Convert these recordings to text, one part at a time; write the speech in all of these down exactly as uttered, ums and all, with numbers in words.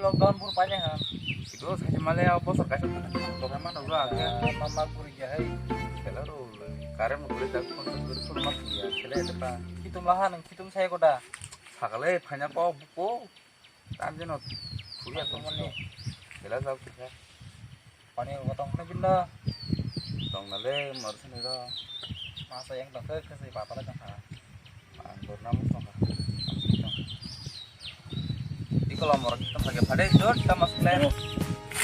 Lockdown pur paine ha. Ido sachi male a bosor kaisa. Dokan ma nang ro age. Ma ma puri ya hai. Kela ro. Kare mo puri tak phone puri phone ma puri ya. Kela ya pa. Kitum laha nang kitum sai koda. Sakale phanya pa buko. Tam jeno puri ya tomoni. Kela jao kisa. Pani ko tong na binda. Tong na le mor sini ro. Masa yang tong ke kasi papa le tong ha. Ang dorna mo tong ha. Iko lo mor kita pakai pada itu kita masuk le.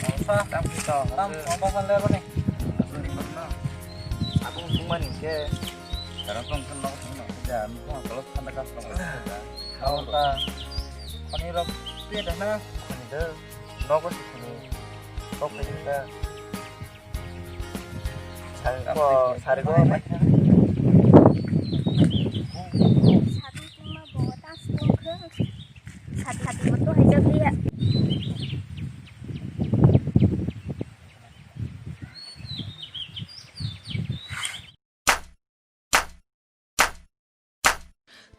Masa tam kita tam apa kan le ni. Aku ni pernah. Aku cuma ni ke. Karena tong kan lo. Ya, aku kalau sampai kas tong. Kalau ta. Pani ro pia dah na. Pani dah. Nogo sikini. Kok kini ta. Sari ko, sari ko. Sadu kuma bo ta sukha. Sat sat mo to hai jagli ya.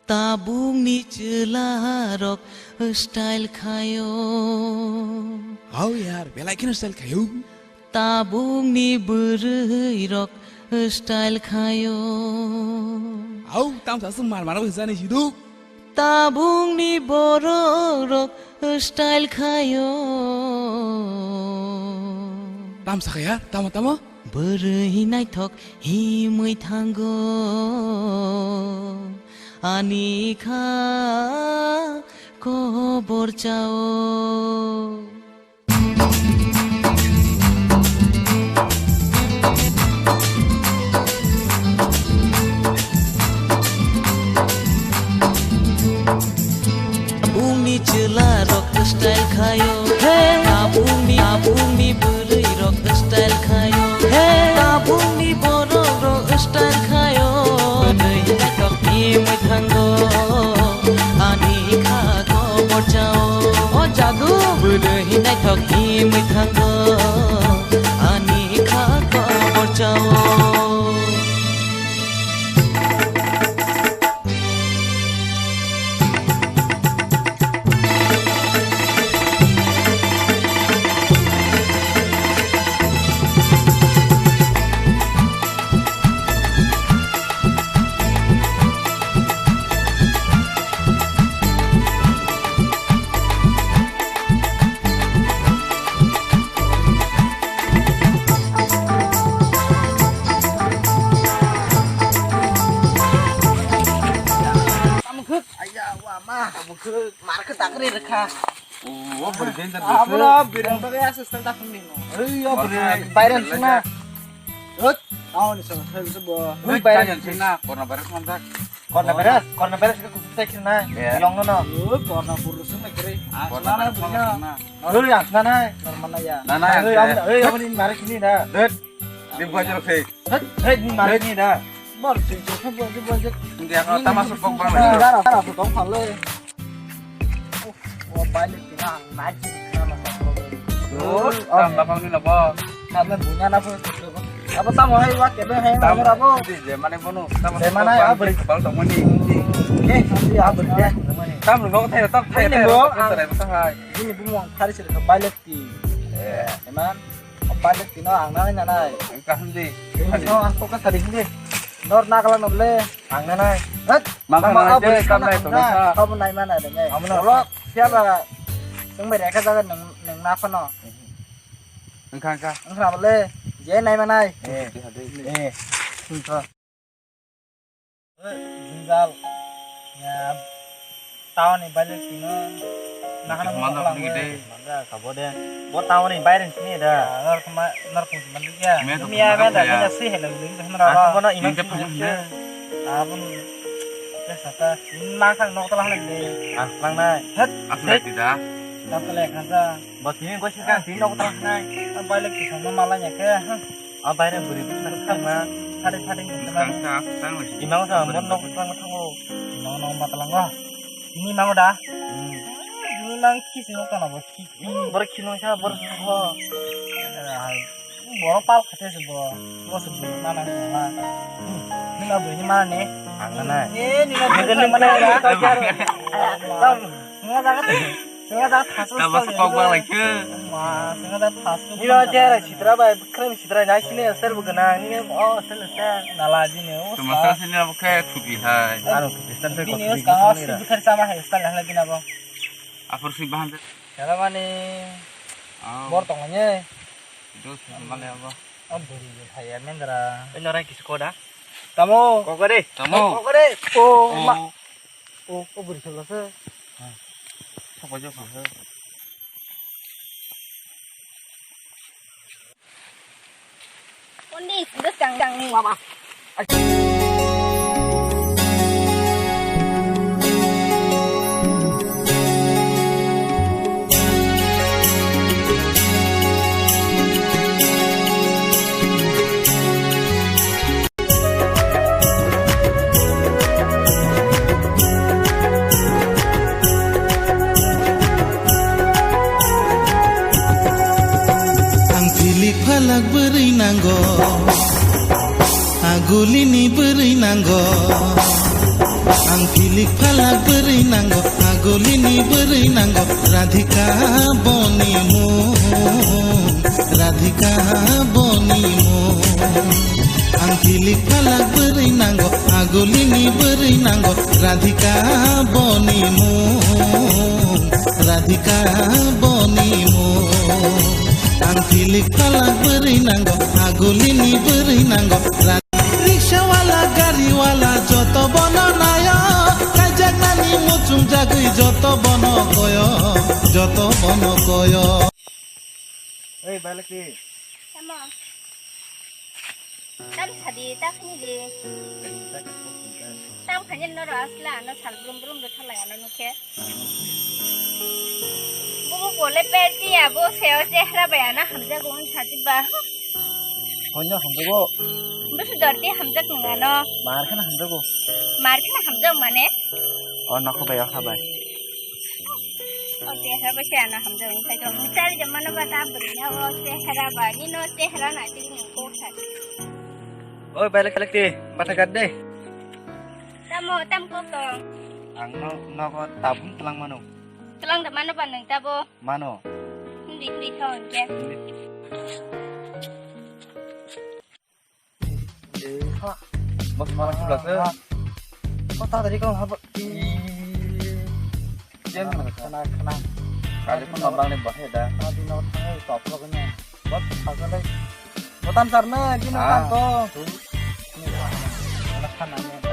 Tabukni chwlarok style khaio. Hau yar, belai kheno style khaio. Tabukni bwrwirok style khaio. Hau, tamsa sung mar mar jani siduk. Tabukni borokrok style khaio. Tamsa khaya, tamo tamo. Bwrwi naithok himwi thango, ani kha kobor chao. Bungni chwla rok style khayo. Hey! Tabungni, tabungni bwrwi rok style khayo. Hey! Tabungni borok rok style khayo. Bwrwi naithok ni mwthango. Ani kha kobor chao. O jadu. Bwrwi naithok ni mwthango. Ani kha kobor chao. Tamkhuk, aya, wa ma, tamkhuk, mar khe takri rwkha. O, o bwrwi danger. Abono birang bagwi assistant ta phungni no. Ei, o bwrwi, bayran sungna. Hut, taoni song, hut, bo. Hut, bayran sungna, corona virus manjak. Corona virus, corona virus ke kutuk tai khina. Yong no no. Hut, corona virus sungna kiri. Corona virus manjak. Hut, yang sungna nai, normal ya. Nana, hut, yang. Hut, aboni mare kini da. Hut, di buat jeruk sih. Hut, hut, ni mare kini da. Bor sih, jeruk, bor sih, bor sih. Dia kalau tamas kok bang. Darah, darah, kok bang le. O baile tina ang naji khana na. Dur, tam bapang ni labo. Kami punya na pun. Apa tamo hai wa kebe hai. Tam abo. Di je mane bono. Tam je mane a beri kepal tong mani. Eh, di a beri ya. Tam lo thai tam thai. Ini bo. Ini bu mo thari sir ka baile ti. Eh, eman. Pailek tino ang nanai nanai. Kaham di. Tino ang kok sari hindi. Nor nakalang no ble ang nanai. Hat. Mangkha tamo nanai abri je, kam sana nai to nangkha. Nangkha. Kamu nai mana de ngai. Kamu nai. Olok siapa? Nang mai reka jaga nang nang napa no. Engkha engkha. Engkha ble. Je nai manai. Eh. Eh. Engkha. Jinjal. Ya. Taon ni baile sino. Nahana mo mangla kala ni mo. De. Mangla kabo de. Bo taon ni baile sini da. Nor kuma nor kum mangla ya. Me to. Dumi ya me da me da si hello ni da nara. Aku bono imang. Abun. Ya sata. Nang sang nok tala hana de. Ah, nang nai. Het. Aku lagi tidak. Nang tala kasa. Bo tini gua sih kan tini nok tala hana. Baile kisah mo malah ya ke. A baire bwrwi bwskango thangma. Sari sari nungkha. Bwskango thang, thang, thang. Imang sa mon nok bwskango thango. Imang nok ma talango. Ini imang da? Hmm. Ini imang kis no kana bo kis. Hmm, bor kino sa bor ho. Bor pal khate se bo. Bo se bor na na na. Ni na bwrwi ni ma ne. Ang na. Eh, ni na bwrwi ni ma ne. Tam. Mo jaga. Sengajak thasu. Tabasa kok bang lai khe. Ma, sengajak thasu. Nino jera sitra bai, krem sitra nai sini ser bu gana, nini o ser ser nala jini o. Tuma sa sini abo khe thupi hai. Ano thupi stan se. Bini kok o kanga sini sini ra. Bukhar sama hai stan lahla gina bo. Apor si bahan. Kala mani. Oh. Bor tong ne. Dos male abo. Am buri hai mendra. Ino rai kis koda. Tamo. Kokore. Tamo. Kokore. O ma. O, o buri solo se. Sokojok se. Undi, undi kang kang ni. Mama. Ang philik phalak bwrwi nango, agulini bwrwi nango. Ang philik phalak bwrwi nango, agulini bwrwi nango. Radhika boni mung, Radhika boni mung. Ang philik phalak bwrwi nango, agulini bwrwi nango. Radhika boni mung, Radhika boni mung. Ang philik phalak bwrwi nango, agulini bwrwi nango. Rikshawala, gariwala, joto bono nayo. Kaijaknani muchung jagwi joto bono koyo, joto bono koyo. Ei, Balaki. Tamo. Tam sadi, ta khini di. Tam khani noro asla, ano sal brum brum do thalai ano nukhe. Bubu bole perti ya, bo seo chehra bai ano hamjago wng sadi ba. Honyo hamjago. Busu dorti hamjak nung ano. Mar khana hamjago. Mar khana hamjak mane? O nokho bai, o ha bai. O chehra ba se ano hamjak wng sai to. Muchari jamano ba ta bwrwi ya o chehra ba. Nino chehra na tini ko sa. Oi, Balaki, Balaki, mata gat de. Tamo, tam kok tong. Ang no, nogo tabung tlang mano. Tlang da mano ba nung tabo. Mano. Hindi, hindi thong ke. Hindi. Eh, ha. Bos malang sebelah ke. Ha. Kok tak tadi kau habak? Ih. Jen. Khana, khana. Kali pun mabang ni bahaya dah. Tadi no thang, eh, top lo kena. Bos, pasal deh. Botan sarna, gini Ah. Tanto. Anak kan nanya.